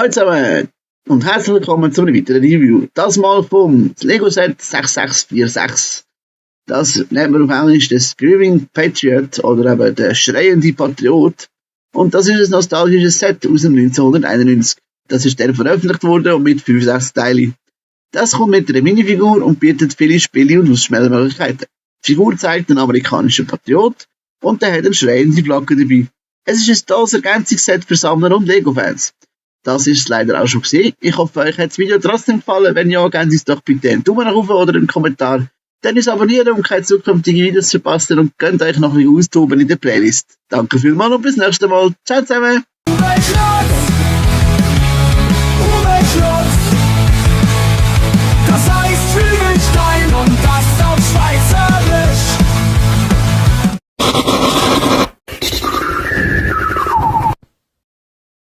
Hallo zusammen und herzlich willkommen zu einem weiteren Review. Das mal vom Lego Set 6646. Das nennt man auf Englisch den Screaming Patriot oder eben der schreiende Patriot. Und das ist ein nostalgisches Set aus dem 1991. Das ist dann veröffentlicht worden und mit 65 Teilen. Das kommt mit einer Minifigur und bietet viele Spiele und Ausschmelzmöglichkeiten. Die Figur zeigt einen amerikanischen Patriot und der hat eine schreiende Flagge dabei. Es ist ein tolles Ergänzungsset für Sammler und Lego-Fans. Das ist es leider auch schon gesehen. Ich hoffe, euch hat das Video trotzdem gefallen. Wenn ja, gebt uns doch bitte einen Daumen nach oben oder einen Kommentar. Dann ist abonnieren, um keine zukünftigen Videos zu verpassen und könnt euch noch ein bisschen austoben in der Playlist. Danke vielmals und bis nächstes Mal. Ciao zusammen!